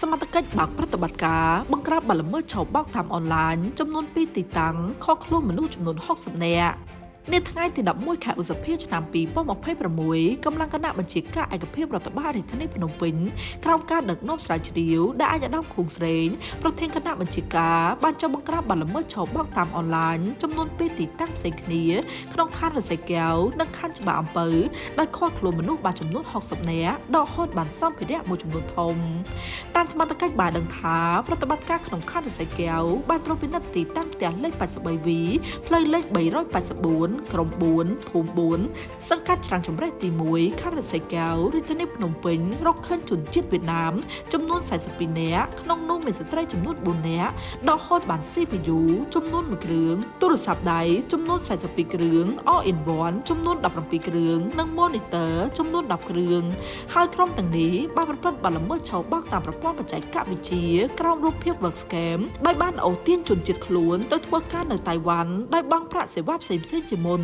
សមត្ថកិច្ចបើកប្រតិបត្តិការបង្ក្រាបបទល្មើសឆបោកតាមអនឡាញចំនួន2ទីតាំងខុសខ្លួនមនុស្សចំនួន60នាក់។នាថ្ងៃទី11ខែឧសភាឆ្នាំ2026កម្លាំងគណៈបញ្ជាការឯកភាពរដ្ឋបាលរាជធានីភ្នំពេញក្រោមការដឹកនាំស្រាវជ្រាវដែលឯកឧត្តមខួងស្រេងប្រធានគណៈបញ្ជាការបានចុះបង្ក្រាបបទល្មើសឆបោកតាមអនឡាញចំនួន2ទីតាំងផ្សេងគ្នាក្នុងខណ្ឌឫស្សីកែវនិងខណ្ឌច្បារអំពៅដោយឃាត់ខ្លួនមនុស្សបានចំនួន60នាក់ដកហូតបានសម្ភារៈមួយចំនួនធំតាមសមត្ថកិច្ចបានដឹងថាប្រតិបត្តិការក្នុងខណ្ឌឫស្សីកែវបានត្រួតពិនិត្យទីតាំងផ្ទះលេខ 83V ផ្លូវលេខ384ក្រុម4ភូមិ4សង្កាត់ច្រាំងចម្រេះទី1ខណ្ឌឫស្សីកែវរាជធានីភ្នំពេញរកឃើញជនជាតិវៀតណាមចំនួន42នាក់ក្នុងនោះមានស្ត្រីចំនួន4នាក់ដកហូតបាន CPU ចំនួន1គ្រឿងទូរស័ព្ទដៃចំនួន42គ្រឿង All in one ចំនួន17គ្រឿងនិង monitor ចំនួន10គ្រឿងហើយក្រុមទាំងនេះបានប្រព្រឹត្តបទល្មើសឆបោកតាមប្រព័ន្ធបច្ចេកវិទ្យាក្រោមរូបភាព work scam ដោយបានអូសទាញជនជាតិខ្លួនទៅធ្វើការនៅតៃវ៉ាន់ដោយបង់ប្រាក់សេវាផ្សេងៗជាមុន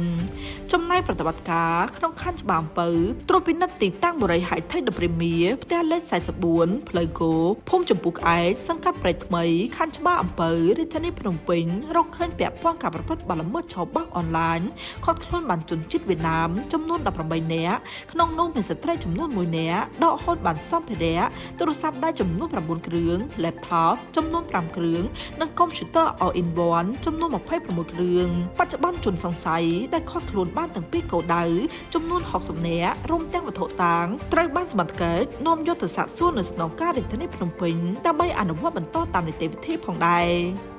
ចំណែកប្រតិបត្តិការក្នុងខណ្ឌច្បារអំពៅត្រួតពិនិត្យទីតាំងបុរី High Tech ដព្រីមៀផ្ទះលេខ44ផ្លូវគោភូមិចម្ពុះក្អែកសង្កាត់ព្រែកថ្មីខណ្ឌច្បារអំពៅរាជធានីភ្នំពេញរកឃើញពាក់ព័ន្ធការប្រព្រឹត្តបទល្មើសឆបោកអនឡាញឃាត់ខ្លួនបានជនជាតិវៀតណាមចំនួន18នាក់ក្នុងនោះមានស្ត្រីចំនួន1នាក់ដកហូតបានសម្ភារៈទូរស័ព្ទដៃចំនួន9គ្រឿង laptop ចំនួន5គ្រឿងនិងកុំព្យូទ័រ all in one ចំនួន26គ្រឿងបច្ចុប្បន្នជនសង្ស័យដែលឃាត់ខ្លួនបានទាំងពីរគោលដៅចំនួន60នាក់រួមទាំងវត្ថុតាងត្រូវបានសមត្ថកិច្ចនាំយកទៅសាកសួរនៅស្នងការរាជធានីភ្នំពេញដើម្បីអនុវត្តបន្តតាមនីតិវិធីផងដែរ។